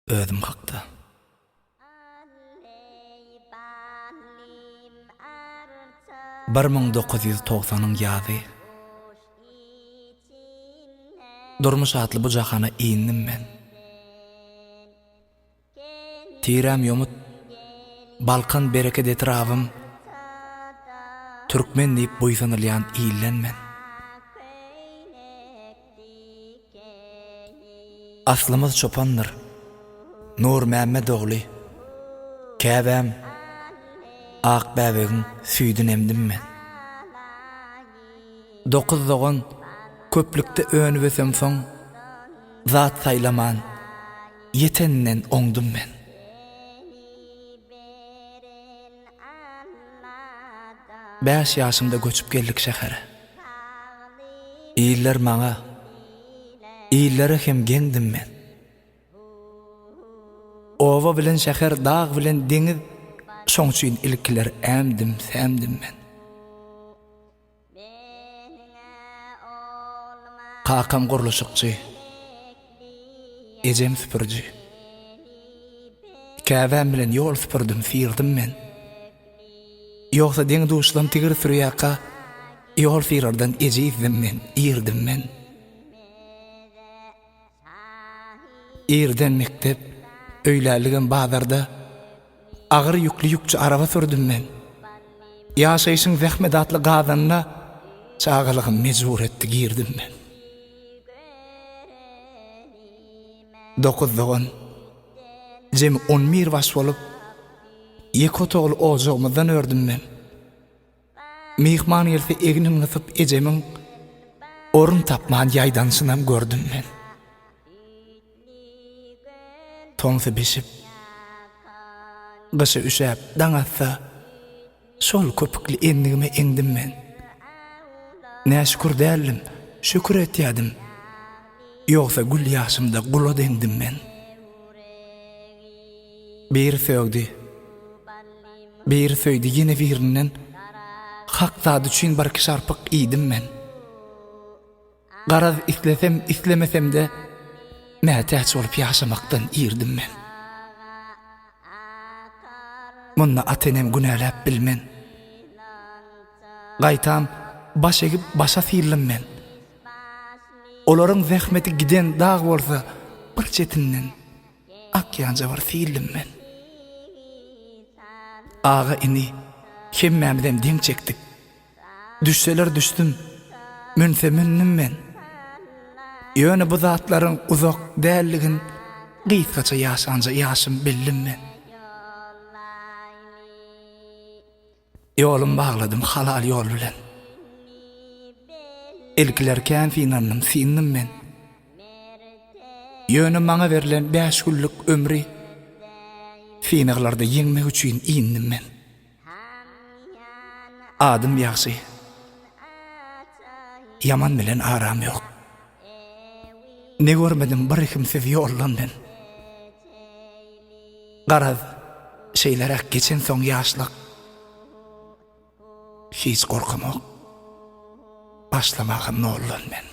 Özüm hakda. 1990-yň ýazy. Durmuş atly bu jahana indim men. Tiräm ýomut, Balkan bereket etrabym, Türkmen diýip buýsanylýan ilden men. Aslymyz çopandyr, Nurmämmet ogly, Käbäm, ak bäbegiň süýdün emdim men. Dokuz dogan köplükde önüp-ösemsoň, Zat saýlaman, ýeteninden oňdum men. Bäş ýaşymda göçüp geldik şähere. Iller maňa, illere hem geňdim men. Oba bilen şäher, dag bilen deňiz, şoň üçin ilkiler ämdim, sämdim men. Kakam gurluşykçy, ejem süpüriji. Käbäm bilen ýol süpürdim, syrdym men. Ýogsa deň-duşlam tigir sürýärkä, ýol syrardan ejizdim men, irdim men. Irden mekdep, öýlänligem bazarda agyr ýükli ýükçi araba sürdüm men. Ýaşaýşyň zähmet atly gazanyna çagalygym mejbur etdi girdim men. Dokuz dogan, jemi on bir baş bolup, ýeke otagly ojagymyzdan ördüm men. Myhman gelse egnin gysyp ejemiň orun tapman ýaýdanyşynam gördüm men. Tomsy bişip, gyşy üşäp daň atsa, şol köpükli endigime eňdim men. Näşükür däldim, şükür etýädim, ýogsa gül ýaşymda gula deňdim men. Biri sögdi. Biri söýdi ýene birinden Hak zat üçin birki şarpyk iýdim men. Garaz islesem islemesemde Mätäç bolup ýaşamakdan irdim men. Munda ata-enem günäläp bilmen. Gaýtam baş egip başa syldym men. Olaryň zähmeti giden dag bolsa bir çetinden Akýanja bir sildim men. Aga ini hemmämizem deň çekdik. Düşseler düşdüm, münse mündüm men. Ýöne bu zatlaryň uzak däldigin gysgaça ýaşanja ýaşym bildim men. Ýolum bagladym halal ýol bilen. Ilkiler kän synandym, syndym men. Ýöne maňa berlen bäş günlük ömri synaglarda ýeňmek üçin indim men. Adym ýagşy, ýaman bilen aram ýok. Ne görmedim bir rehimsiz ýoldan men. Garaz, şeýleräk geçensoň ýaşlyk, hiç gorkamok, başlamagam noldan men.